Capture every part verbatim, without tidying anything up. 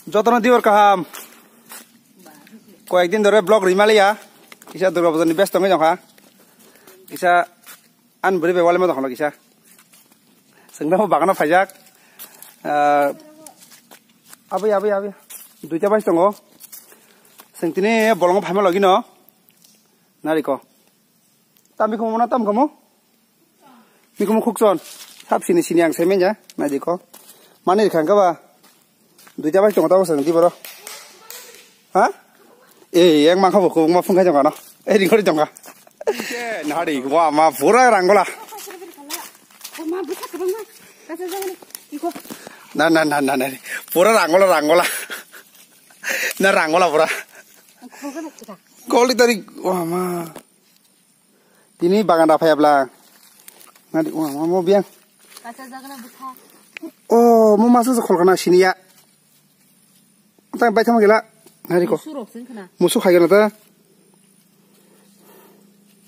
Jotono diyor kaham. Koyek din dore vlog rimaliya. Kisa Durga Puja ni best tongwi jongkha. Kisa an bwrwi bai walima tongkha kisa. Sengda mo bagano phaijak. Ah, abi, abi, abi. Duita bai tongo. Seng tini bolongo phaima logino. Nariko. Tam bikhumu na tam khumu? Bikhumu khukchon. Sab sini sini ang semen ja. Naidi ko. Mani rikha ka ba? Duita bai tongo tabo sang di boro. Ha? Eh, yang mangkha bo khubung ma phung khai jong ano. Eh, ringori jong ka. Nahari wa ma pura rangola. Na, na, na, na, na. Pura rangola, rangola. Na rangola pura. Koli tari wa ma. Tini bagan da phaya bla. Nadi wa ma mo biang. Kacha jagna bwtha. Oh, mo masu khol kana siniya. Tang bai thama gela. Nari ko. Musu rok sing khna. Musu khai gela ta.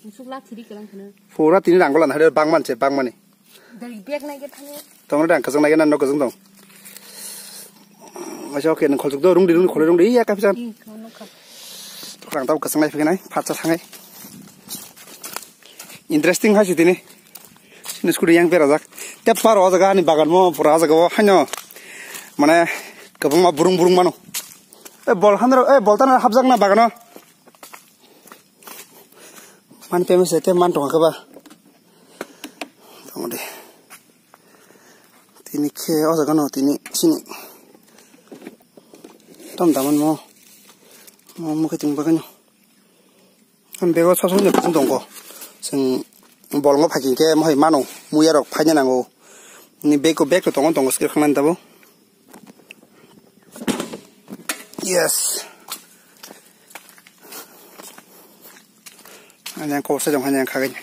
Musuk la thiri kelang khna. Pura tini rangola na bangman se bangmani. Dari bag nai ke thani. Tong dang kasang nai ke nan no kasang tong. Masa oke nang kholjuk do rung di rung di khole rung di ya kapisan. Ih, kau nukha. Rang tau kasang nai phiknai phatsa thangai. Interesting hai sitini. Sini skudi yang pera jak. Tep paro jaga ni bagan mo pura jaga o haino. Mane kabangma burung burung mano. E bol handro e bol tana hapjak na bagano. Man peme se te man tong kaba. Tong de. Tini khe o jaga no tini sini. Tam daman mo. Mo mo khe ting bagano. Ang bego sob somoi kusung tongo. Chwng bolongo phai khe mo hai mano. Muya rok phaina nango. Ni bag ko bag to tongo tongo skir khangna tabo. Yes. Ani ang kobor sajong hani ang khagai.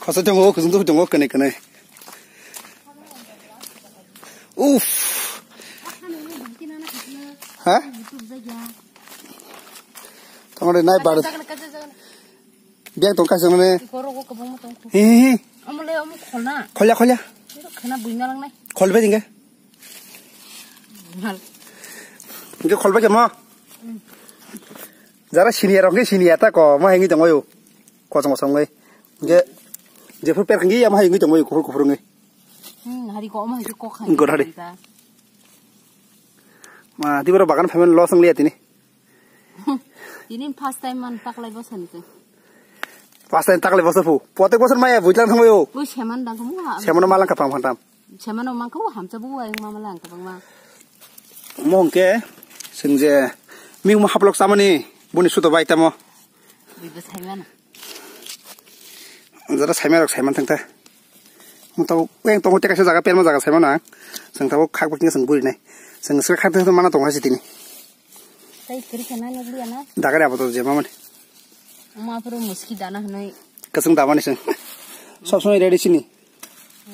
Khosa tongo kusung tongo kene kene. Uff. Ha? Tongore nai bar. Biang tong kaisa mane. Iko rogo kabang ma tong. Hi hi hi. Omo le omo kholna. Kholya kholya. Iro khana buina langnai. Kholbe jinga. Mal. Inge kholbe ke mo. Jara senior rok ke senior ta ko mo hengi tongo yo. Kosong kosong ngai. Inge jepur per khangi ya mo hengi tongo yo kuphur kuphur ngai. Hmm, hari ko omo hari ko khan. Gor hari. Ma, di boro bagan phaimani loss wng liya tini. Tini first time man taklai bosan se. First time taklai bosa phu. Protek bosor maya buitlang thangbai o. Ui seman dang kamu ha. Semano malang kapang phantam. Semano mang kamu hamcha bu ai mama lang kapang ma. Mo hwnkhe sengje mi mo haplok chamani boni suto bai tamo. Ui bo saiman. Jara saimai rok saiman thangta. Mo tabuk yang tongo tei kaisa jaga perma jaga saimano ang. Chwng tabuk khak bakhe chwng guri nai. Chwng sra khak tei mana tongo hai se tini. Tai kiri kana nagli ana. Dagari abo to jema mani. Ma puro muski dana hanai. Kasung damani chwng. Sob somoi ready sini.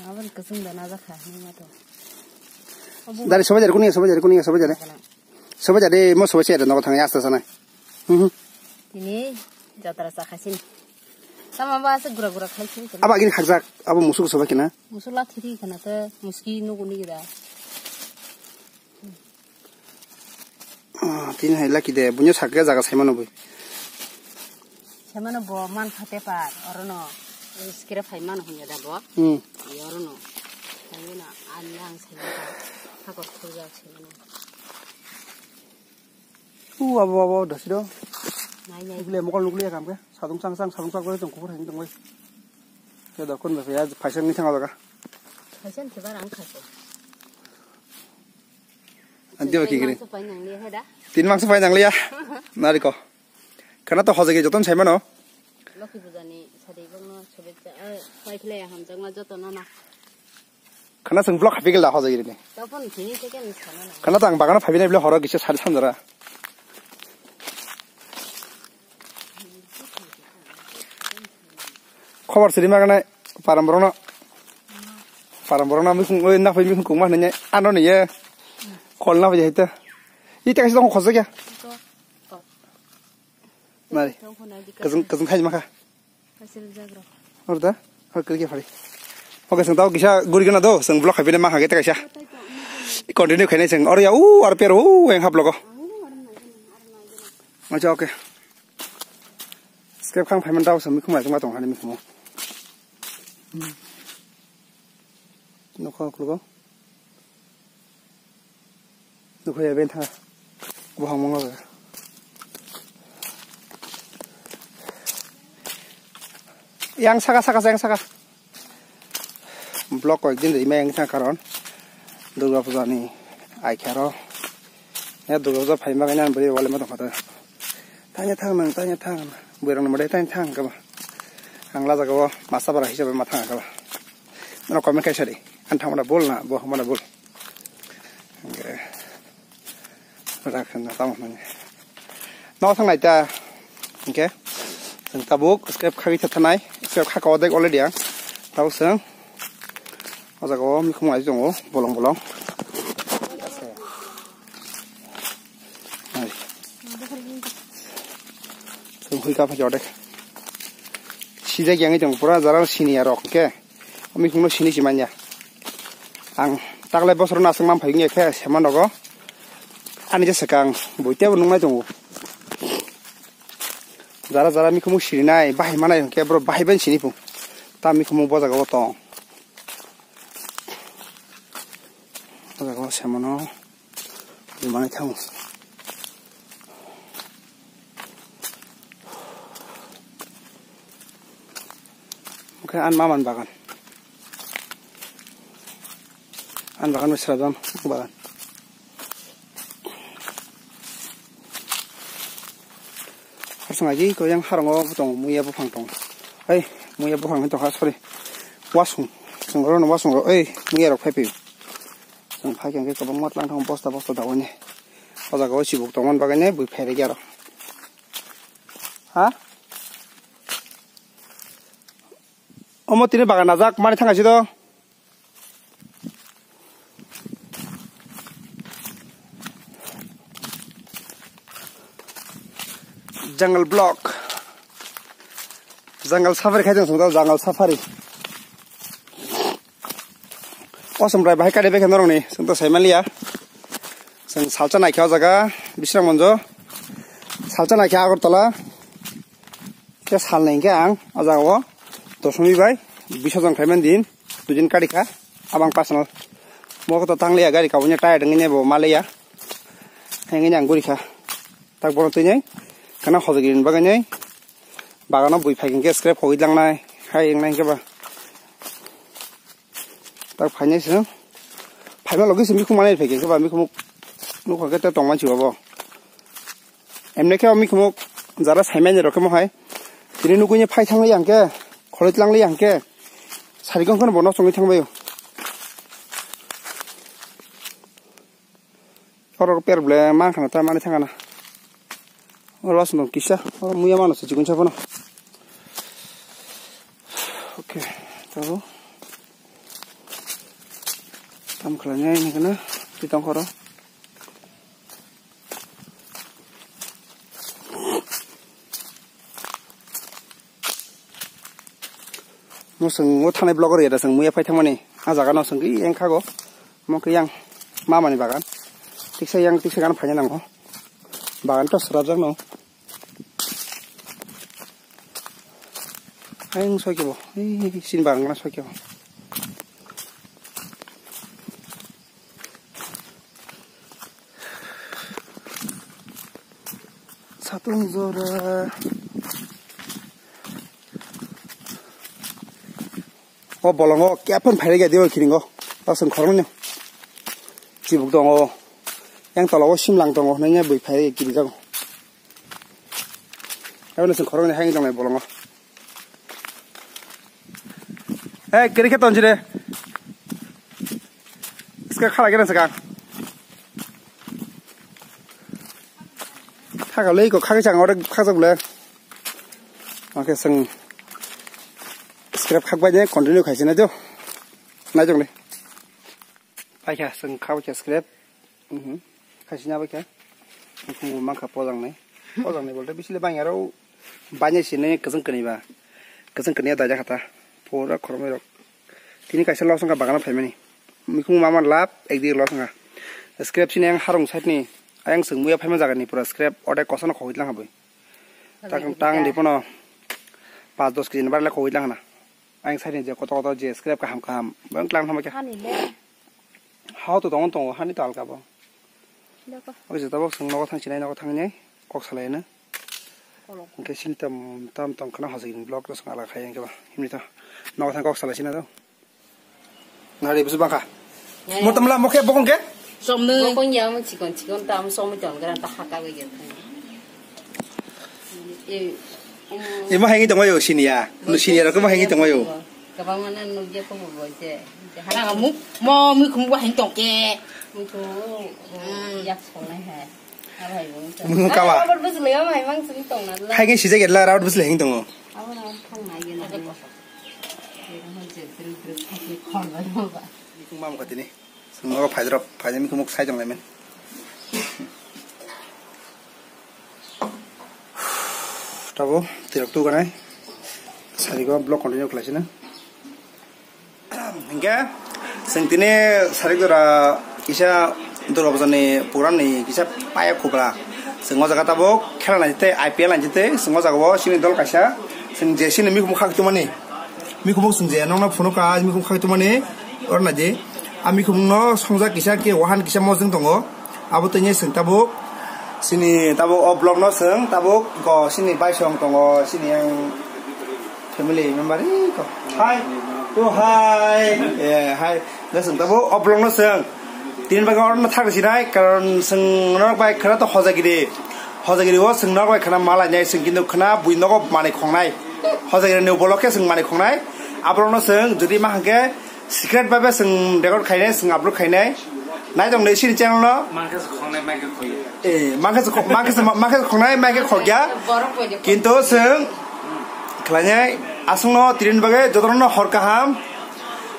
Abon kasung dana jakha hanai ma to. Dari sobai jare kuni sobai jare kuni sobai jare. Sobai jare mo sobai se nogo thang asta sana. Hmm. Tini jatra chakhasin. Tama ba se gura gura khaisi. Aba gini khakjak abo musuk sobai kena. Musuk la thiri khana te muski nuguni gira. Ah, tini hai laki de bunyo sakya jaga saimano bui. Saimano bo man khate par orono skere phai mano hunya da bo. Hmm. Orono. Saimano ani ang saimano. Hakor khujak saimano. U abo abo dasi do. Nai nai. Nukliya mokol nukliya kam ke. Sadung sang sang sadung sang kore tong kukur heng tong bai. Ke dokon be ya phaisang ni thang jaga. Phaisang ke barang khaso. Anti ba kikiri. Tin mangso pai nang liya he da. Tin mangso pai nang liya. Nari ko. Kana to hojagi joton saimano. Loki pujani sadi bangno sobekja. Pai khle hamjakma jotono na. Khana chwng vlog happy gela hojai rini. Tapon thini teke ni sana na. Khana tang bagano phaibinai bile horo gisa sari samjara. Khobor siri magana param borokno. Param borokno mikung oi na phai mikung kungma hwnwi ano ni ye. Kol na phai haita. Ita kaisa tong khojak ya. Nari. Kajang kajang khai maka. Orda, or kiri phari. Oke, seng tau kisa guri gana do, seng blok habine ma hage ta kaisa. Continue khainai chwng. Oro ya, u, R P R, u, yang hap logo. Acha, okay. Skep khang phaiman dao sa mikhumu aitungma tong hani mikhumu. Nokha khulgo. Nokha ya ben tha. Buhang mong ga. Yang saka, saka, yang saka. Vlog koyekdin rimai wngkha, karon Durga Puja ni aikha ro. Ya Durga Puja phaima khe ani bwrwi wale ma tongkha ta. Tanya thang nang, tanya thang. Bwrang ni mode tanya thang khe ba. Ang la jaga o masa bara hisabe ma thang khe ba. Nono comment khai sadi. Ang thang mana bol na, bo mana bol. Hingke. Rakhna tamo nang. No thang nai ta. Hingke. Chwng tabuk skep khagwi tha thanai. Skep khaka odek already ang. Tabo chwng. O jaga o mikhumu ai tongo, bolong bolong. Ai. Chwng hui ka phai odek. Sijak yang tong pura jara sini arok hingke. Mikhungno sini si manya. Ang taklai bosor no aswk man phai wngya khe sema nogo. Ani je swkang bui tebo nungnai tongo. Jara jara mikhumu sirinai bahai manai hwnkhe bro bahai bai sini phung. Ta mikhumu bo jaga o tong. Bo jaga o sema no. Manai thango. Oke, an maman bagan. An bagan bai srajam bagan. Harsang aji ko yang harango tong muya buphang tong. Ei, muya buphang hin tong ha, sorry. Wasung. Sengro no wasung ro. Ei, muya rok phai phi. Seng phai khe kwbangma tlang thang bosta bosta dawai ne. O jaga o chibuk tongmani bagwi ne bui phairikya rok. Ha? Omo tini bagan najak mani thang asi do. Jungle block. Jungle safari khai tong song jungle safari. Osom rai bahai kade bekhe norok ni song to sai maliya. Song salcha naikhe o jaga Bisramganj. Salcha naikhe Agartala. Khe salnai hwnkhe ang o jaga o Doshmi bai Bishojon khaimani din, duijon kari kha, abang personal. Bo to tangliya gari kabui tire wngwi bo maliya. Hengwi ang guri kha. Tak bono tini kana hojagini bagwi bagano bui phai hwnkhe scrap hogwi langnai hai wngnai hwnkhe ba. Tak phainai se. Phaima logi se mikhum manai phai khe ba mikhum nukha khe ta tongman si babo. Emne khe mikhum jara saimani rok khe mo hai. Tini nugui ni phai thang li ang khe, khoroi tlang li ang khe. Sari gong khon bono chongwi thang bayo. Oro per ble man khana ta mani thangana. Oro asno kisa, oro muya mano se chikun chapano. Okay, tabo. Tam khlai nai ni kana, ti tong khoro. Mo seng o thanai vlog ri da seng muya phai thangmani. A jaga no seng ki yang khago. Mo ke yang mama ni bagan. Tiksa yang tiksa gan phai nango. Bagan to srajak no. Ayang soi kebo. Ei, sin barang na soi kebo. Satung jora. O bolongo kephan phairega dibo kiringo. Tasung khoroknwi. Chibuk tongo. Yang tola o simlang tongo. Nanya bui phairega kirijago. Abo no sing khoroknwi haino tongnai bolongo. Hey, kiri khe tonjire. Iska khala kena saka. Khakalei ko khakhe chang ore khakjak le. Oke sing scrap khak bai ne continue khaisina do. Nai jong le. Paikha sing khak khe scrap. Mhm. Khaisina bai kha. Khung mankha pojangnai. Pojangnai bolte bisile bang aro banya sini kajang kani ba. Kajang kani da jakha ta. Pura khormai rok. Tini kaisa losong ka bagana phaimani. Mikung mama lap, ekdi los nga. Scrap sini yang harung side ni, ayang seng muya phaima jaga ni pura scrap, ode kosa no khogoi lang haboi. Tang, tang di pono, pas dos kg ni barle khogoi lang na. Ayang side ni je koto koto je scrap kaham kaham, bang klang thama kya. Hani le. Hao to tongo tongo, hani to alka bo. Leko. Oke, jota bo seng nogo thang sinai, nogo thang ni, kok salai na. Oke, sini tam, tam tong khana hosik ni blog to seng alka khai yang kya ba. Himni to, nogo thang kok salai sini to. Nari bisu bangkha. Nari. Mo tamla mo khe bokong khe? Somnwi. Bokong ya mo chikon chikon tam somnwi ton gran ta haka bai ya. Eh, um, Imo hangi tongo sini ya. No sini ya ko mo hangi tongo. Kabang mana no ya ko bo je. Hana mo mo mi khum bo hangi tong ke. Mo to ya songnai hai. Abo hai mo. Mo kawa. Abo bo le ya mai mang sini tong na. Hai ke sijak la rawat bus le hangi tongo. Abo na thang na ya na. Mikung mam khatini. Sengmo phaidrop, phaidrop mikung muk sai tong laimen. Tabo, tirok tu ganai. Sarigo blog continue khlai sina. Hingke, seng tini sarik dora kisa Durga Puja ni program ni kisa paya kubra. Seng o jaga tabok khela nai jete, I P L nai jete, seng o jaga bo sini dol kaisa. Seng je sini mikung khak tumani. Mikhumu sung je nokna phunuk ka, mikhumu khak tumani, oro naidi. A mikhumu no songjak kisa ke wahan kisa mojang tongo. Abo tini sung tabuk. Sini tabuk o blog no sung tabuk go sini baisong tongo, sini yang family member iko. Hi. Oh, hi. Yeah, hi. Da sung tabuk o blog no sung. Tini bagwi oro no thak sinai, karon sung norok bai khana to hojagiri. Hojagiri o sung norok bai khana malai nai sung kintu khana bui nogo manwi khongnai. Hojagiri ni upolokhe sung manwi khongnai. Aborok no sung jodi ma hangke secret bai bai sung record khainai, sung upload khainai. Nai tong dei sini channel no. Mangkhe se khongnai, mangkhe khoi. Eh, mangkhe se kho-, mangkhe se, mangkhe se khongnai, mangkhe khokya. Kintu sung khlainai asung no tini bagwi jotono hor kaham.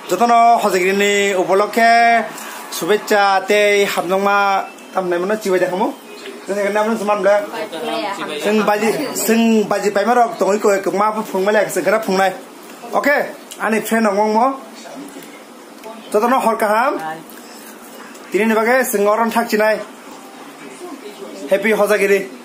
Jotono hojagiri ni upolokhe subechcha tei hamjakma. Tamni mano chibai jakhamu. Jene kene namno seman bla. Seng baji, seng baji paima rok tongoi ko, ko ma phung male, seng kara phungnai. Okay, ani friend ong ong mo. Jotono hor kaham. Tini ni bagwi seng oron thak chinai. Happy Hojagiri.